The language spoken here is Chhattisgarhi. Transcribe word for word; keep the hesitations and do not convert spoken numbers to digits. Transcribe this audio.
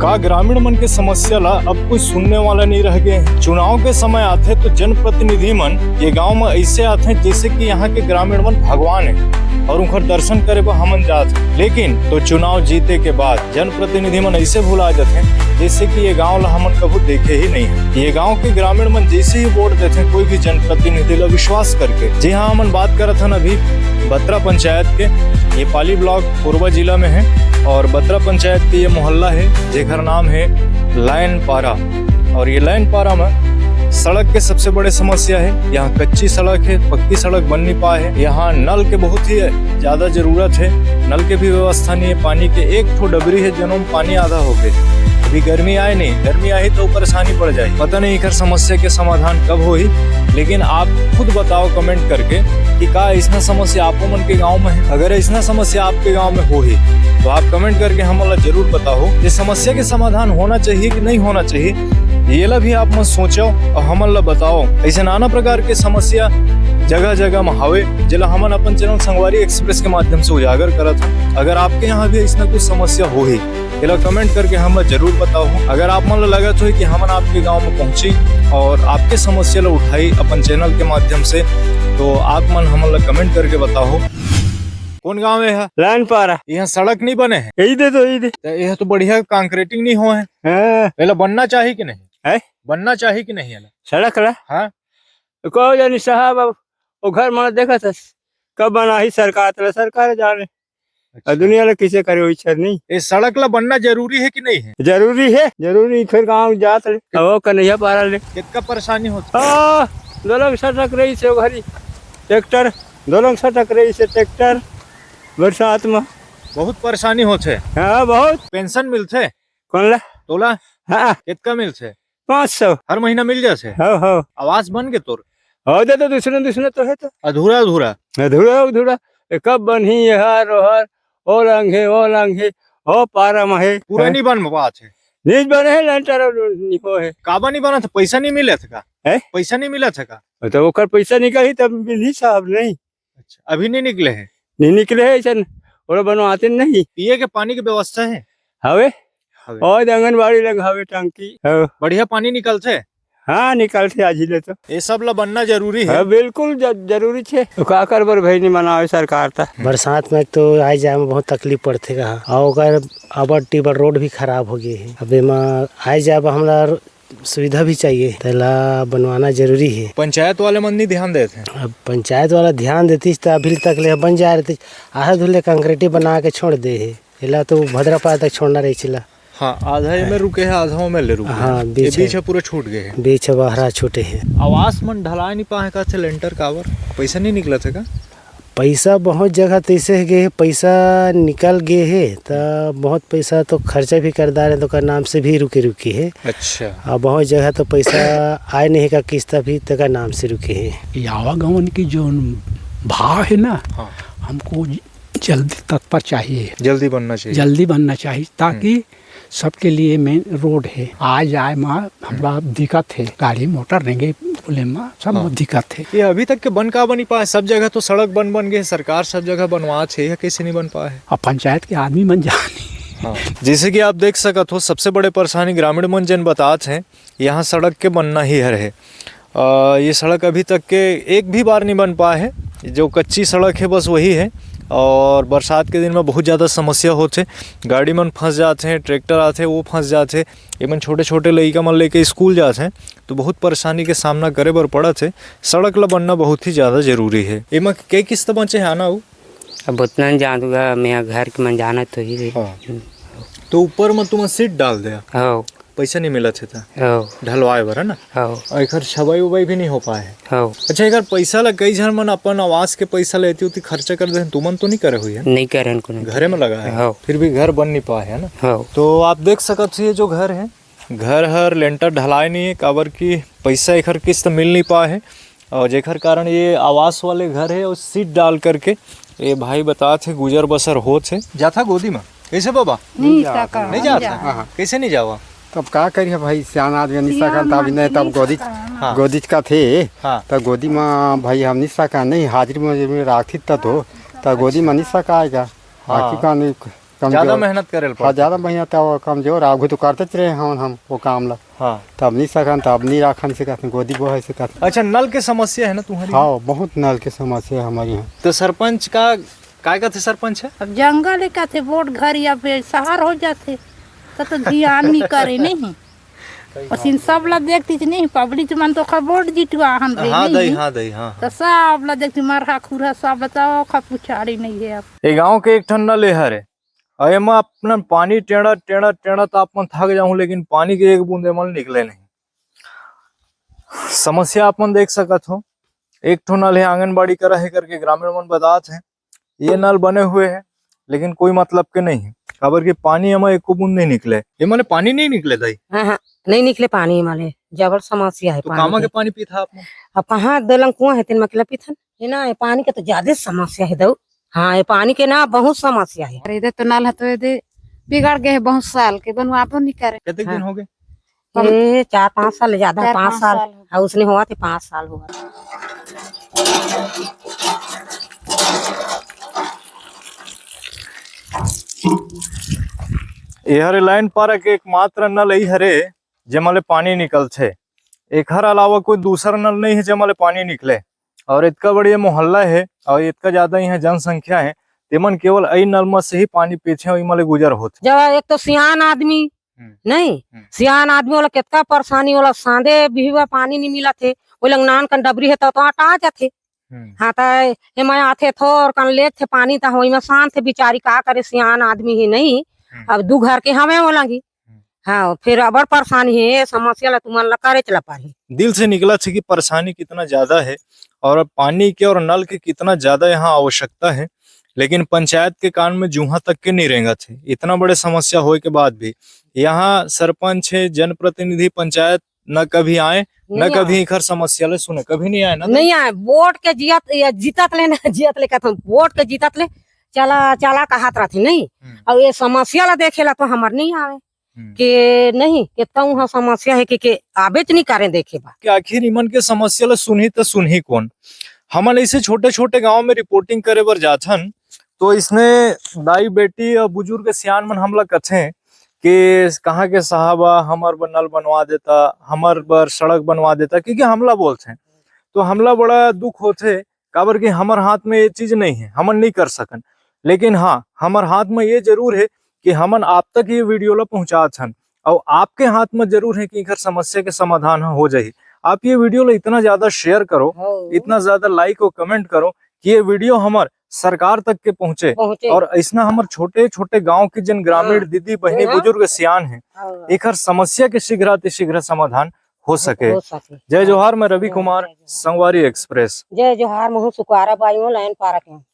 का ग्रामीण मन के समस्या ला अब कोई सुनने वाला नहीं रह गए हे? चुनाव के समय आथे तो जनप्रतिनिधि मन ये गांव में ऐसे आथे जैसे कि यहाँ के ग्रामीण मन भगवान हे और उनकर दर्शन करे बर हमन जात हे। लेकिन तो चुनाव जीते के बाद जनप्रतिनिधि मन ऐसे भुला जाथे जैसे कि ये गांव ला हमन कभू देखे ही नहीं हे। ये गांव के ग्रामीण मन जैसे ही वोट देथे कोई भी जनप्रतिनिधि ला विश्वास करके। जी हाँ, हमन बात करत हन अभी बत्रा पंचायत के। ये पाली ब्लॉक कोरबा जिला में हे और बत्रा पंचायत के ये मोहल्ला हे जेकर नाम हे लायन पारा। और ये लायन पारा में सड़क के सबसे बड़े समस्या हे। यहाँ कच्ची सड़क हे, पक्की सड़क बन नहीं पाए हे। यहाँ नल के बहुत ही ज्यादा जरूरत हे, नल के भी व्यवस्था नहीं हे। पानी के एक ठो डबरी हे, जेनो में पानी आधा हो गए। अभी गर्मी आए नहीं, गर्मी आही तो परेशानी बढ़ जाए। पता नहीं एकर समस्या के समाधान कब होही, लेकिन आप खुद बताओ कमेंट करके कि का ऐसना समस्या आपो मन के गांव में हे। अगर ऐसना समस्या आपके गांव में होही तो आप कमेंट करके हमन ला जरूर बताओ। ये समस्या के समाधान होना चाहिए कि नहीं होना चाहिए, येला भी आप मन सोचो और हमन ला बताओ। ऐसे नाना प्रकार के समस्या जगह जगह में हवे, जेला हमन अपन चैनल संगवारी एक्सप्रेस के माध्यम से उजागर करत हन। अगर आपके यहाँ भी ऐसना कुछ समस्या होही, एला कमेंट करके हमला जरूर बताओ। अगर आप मन ला लगत होही कि हमन आपके गांव में पहुंची और आपके समस्या ला उठाई अपन चैनल के माध्यम से, तो आप मन हमन ला कमेंट करके बताओ। कौन गांव हे? लायन पारा। यहाँ सड़क नहीं बने हे? यही दे तो, यही दे। तो यह तो बढ़िया कंक्रीटिंग नहीं हो हे। हाँ। एला बनना चाहिए कि नहीं? है? बनना चाहिए कि नहीं एला? सड़क ला? हाँ। तो कहो जानी साहब, अब वो घर मन देखत हस, कब बनाही सरकार, तेला सरकार जाने। अच्छा। और दुनिया ला किसे करे वही छर नहीं। ये सड़क ला बनना जरूरी हे कि नहीं हे? जरूरी हे, जरूरी। फिर गांव जात ले, अब वो कन्हैया पारा ले। कितना परेशानी होथे? हाँ, दो लोग सटक रही से घरी ट्रैक्टर, दो लोग सटक रही से ट्रैक्टर बरसात में। बहुत परेशानी होथे। हाँ, बहुत। पेंशन मिलथे? कौन ला? तोला? हाँ। कितना मिलथे? पाँच सौ। हर महीना मिल जाथे? हो, हो। आवास बन के तोर? हो, दे तो दूसरे, दूसरे तो हे तो। अधूरा, अधूरा? अधूरा, अधूरा। ए, कब बनही ये हर, ओ हर, ओ लंघे, ओ लंघे, ओ पारा महे। पूरा हैं? नहीं बन पात हे? नहीं बने हे, लेंटर नहीं हो हे। काबर नहीं बनत हे? पैसा नहीं मिलत हे का? हैं? पैसा नहीं मिलत हे का? तो ओकर पैसा निकलही तब मिलही साहब, नहीं। अच्छा, अभी नहीं निकले हे? नहीं निकले हे, ऐसन ओला बनवाते नहीं। पिए के पानी के व्यवस्था हे? हवे। हवे। और आंगनबाड़ी लंग हवे टंकी। हाँ। बढ़िया पानी निकलथे? हाँ, निकलथे आज ही ले तो। ये सब ला बनना जरूरी हे? हाँ, बिल्कुल ज-, जरूरी छे। तो का करबर भाई, नहीं बनावे सरकार ता। बरसात में तो आए जाए में बहुत तकलीफ पड़थे कहा, और ओकर अबर टिबर रोड भी खराब हो गए हे। अब एमा आए जाए बर हमला सुविधा भी चाहिए, तेला बनवाना जरूरी हे। पंचायत वाले मन नहीं ध्यान देत हे। अब पंचायत वाला ध्यान देतिस त अभी तक ले बन जाए रहतिस। आधा धुले कंक्रीटी बना के छोड़ दे हे। एला तो भद्रापारा तक छोड़ना रही छिला। हाँ, आधा एमे रुके हे, आधा ओमे ले रुके हे। हाँ, बीच ये बीच हे। हे पूरा छूट गए हे। बीच हे बहरा छूटे हे। आवास मन ढलाए नहीं पाए का, लेंटर काबर? पैसा नहीं निकलत हे का? पैसा बहुत जगह तैसे गे हे, पैसा निकल गे हे, त बहुत पैसा तो खर्चा भी कर डारे, तो ओकर नाम से भी रुके रुके हे। अच्छा। और बहुत जगह तो पैसा आए नहीं का, किस्त भी तेकर नाम से रुके हे। ये आवागमन की जो भाव है ना, हाँ। हमको ज-, जल्दी तत्पर चाहिए। जल्दी बनना चाहिए। जल्दी बनना चाहिए, ताकि हम्म। सबके लिए मेन रोड हे, आए जाए मा हमरा दिक्कत हे, गाड़ी मोटर रेंगे बोले मा सब हाँ। दिक्कत हे। ये अभी तक के बन का बनी पाए? सब जगह तो सड़क बन बन गए, सरकार सब जगह बनवात हे, ये कैसे नहीं बन पाए हे? अब पंचायत के आदमी मन जानी। हाँ। जैसे कि आप देख सकत हो, सबसे बड़े परेशानी ग्रामीण मन जन बतात हे, यहाँ सड़क के बनना ही हर हे। अ, ये सड़क अभी तक के एक भी बार नहीं बन पाए हे। जो कच्ची सड़क हे, बस वही हे। और बरसात के दिन में बहुत ज़्यादा समस्या होथे, गाड़ी मन फंस जाथे, ट्रैक्टर आथे, वो फंस जाथे। एमन छोटे-छोटे लइका मन लेके स्कूल जाथे, तो बहुत परेशानी के सामना करे बर पड़त हे। सड़क ल बनना बहुत ही ज़्यादा जरूरी हे। एमा के किस्त बचे हे आना अउ? अब उतना नहीं जानत हूँ, मैं घर के मन जानत तो ही रही। हाँ। तो ऊपर में तुमन सीट डाल दे? हाँ। पैसा नहीं मिलत हे त? हाँ। ढलवाए बर, है ना? हाँ। और एकर छबाई उबाई भी नहीं हो पाए हे? हाँ। अच्छा, एकर पैसा ला कई झन मन अपन आवास के पैसा लेती होती खर्चा कर दे, तुमन तो नहीं करे हुई है? नहीं करे हन कोनो। घरे में लगा है? हाँ। फिर भी घर बन नहीं पाए है ना? हाँ। तो आप देख सकत हो ये जो घर है, घर हर लेंटर ढलाए नहीं है, काबर की पैसा एकर किस्त मिल नहीं पाए है। और जेकर कारण ये आवास वाले घर है, वो सीट डाल करके ये भाई बतात हे, गुजर बसर होत हे। जाथा गोदी में? कैसे बाबा? नहीं जाता। नहीं जाता? हाँ, हाँ। कैसे नहीं जावा? तब का करिए भाई, सियान आदमी नहीं सकन, तब नहीं, तब गोदी, हाँ। गोदी का थे, हाँ। तब गोदी में भाई हम नहीं सका, नहीं हाजिरी में राखी तब तो, तब गोदी में नहीं सकाएगा। हाँ। बाकी का नहीं, कमजोर। ज्यादा मेहनत करे ल हाँ, पड़थे। ज्यादा मेहनत हे, वो कमजोर, आगू तो करते रहे हन हम वो काम ला। हाँ। तब नहीं सकन, तब नहीं राखन सकत, गोदी बोहे सकत। अच्छा, नल के समस्या हे ना तुम्हारी? हाँ, बहुत नल के समस्या हे हमारे यहाँ। तो सरपंच का, काय कथे सरपंच हे? अब जंगल हे कथे, वोट घर या फिर शहर हो जाथे, तो, तो ध्यान नहीं करे नहीं। बस इन सब ला देखती थी नहीं, पब्लिक मन तो खा वोट जितवा हन भाई हाँ नहीं। दई, हाँ दई, हाँ, तो हाँ। सब ला देखती, मरहा खुरहा सब ला तो खा पुछाड़ी नहीं हे अब। ये गांव के एक ठन नल एहर हे, अउ एमा अपन पानी टेड़ा, टेड़ा, टेड़ा त आप मन थक जाहू, लेकिन पानी के एक बूंद एमा ले निकले नहीं। समस्या आप मन देख सकत हो, एक ठो नल हे आंगनबाड़ी करा हे करके ग्रामीण मन बतात हे, ये नल बने हुए हे, लेकिन कोई मतलब के नहीं हे, काबर कि पानी एमा एको बूंद नहीं निकले। एमा ले पानी नहीं निकले दाई? हाँ, हाँ, नहीं निकले पानी एमा ले, जबर समस्या हे तो पानी कामा के। के पानी पीथा आप मन? अब कहाँ दलंग कुआं हे, तेन म केला पीथन? ये ना, ये पानी के तो ज्यादा समस्या हे दऊ। हाँ, ये पानी के ना बहुत समस्या हे। अरे इधर तो नल हे तो ये दे बिगड़ गए हे, बहुत साल के बनवाबो नहीं करे। कतेक दिन हाँ। हो गए? ये चार पाँच साल ज्यादा, चार पाँच पाँच साल। साल हो गए। हाँ, उसने हुआ थे पाँच साल हुआ। ये हरे लाइन पारा के एकमात्र नल ही हरे, जेमा ले पानी निकलथे। एखर अलावा कोई दूसरा नल नहीं हे, जेमा ले पानी निकले। और इतका बढ़िया मोहल्ला हे और इतका ज्यादा यहाँ जनसंख्या हे, तेमन केवल अई नल म से ही पानी पीथे, ओई म ले गुजर होथे। जब एक तो सियान आदमी हम्म। नहीं, हम्म। सियान आदमी वाला कितना परेशानी वाला, सांदे बिहवा पानी नहीं मिलत हे, वो लंग नान कन डबरी हे तो, तो अटा जाथे। हम्म। हाँ, त एमा आथे थोर कन लेथे पानी, त ओई म शांत हे बिचारी, का करे, सियान आदमी हे नहीं। हम्म। अब दू घर के हवे ओला ही। हम्म। हाँ, फिर अबर परेशानी हे, ये समस्या ला तुमन ला करेच ला पाही। दिल से निकलत हे कि परेशानी कितना ज्यादा हे और पानी के और नल के कितना ज्यादा यहाँ आवश्यकता हे, लेकिन पंचायत के कान में जूहा तक के नहीं रेंगत हे। इतना बड़े समस्या होए के बाद भी यहाँ सरपंच हे, जनप्रतिनिधि पंचायत न कभी आए, न नहीं कभी आए। एखर समस्या ले सुने, कभी नहीं आए ना? नहीं आए, वोट के जियत, या जीतत ले ना, जियत ले कहत हन, वोट के जीतत ले चला, चला कहत रहिथे, नहीं? हम्म। अउ ये समस्या ला देखे ला तो हमर नहीं आवे। हम्म। के नहीं, के तऊ हा समस्या हे के, के आबेच नहीं करे देखे बर। कि आखिर इमन के समस्या ला सुनही त सुनही कौन? हमन ऐसे छोटे-छोटे गांव में रिपोर्टिंग करे बर जाथन, तो इसने दाई बेटी और बुजुर्ग सियान मन हमला कथे कि कहाँ के साहब आ, हमर बर नल बनवा देता, हमर बर सड़क बनवा देता, क्योंकि हमला बोलथे। तो हमला बड़ा दुख होथे, काबर कि हमर हाथ में ये चीज नहीं हे, हमन नहीं कर सकन। लेकिन हाँ, हमर हाथ में ये जरूर हे कि हमन आप तक ये वीडियो ला पहुंचात हन, और आपके हाथ में जरूर हे कि एकर समस्या के समाधान ह हो जाही। आप ये वीडियो ला इतना ज्यादा शेयर करो, हाँ। इतना ज्यादा लाइक और कमेंट करो कि ये वीडियो हमर सरकार तक के पहुंचे, पहुंचे। और ऐसना हमर छोटे-छोटे गांव के जिन ग्रामीण हाँ। दीदी, बहिनी, हाँ। बुजुर्ग, सियान हे, हाँ। एकर समस्या के शीघ्रातिशीघ्र समाधान हो सके। हो सके। जय जोहार, मैं रवि जय, कुमार, जय जोहार। संगवारी एक्सप्रेस। जय जोहार, महू सुकवारा बाई हूँ, लाइन पारा के हूँ।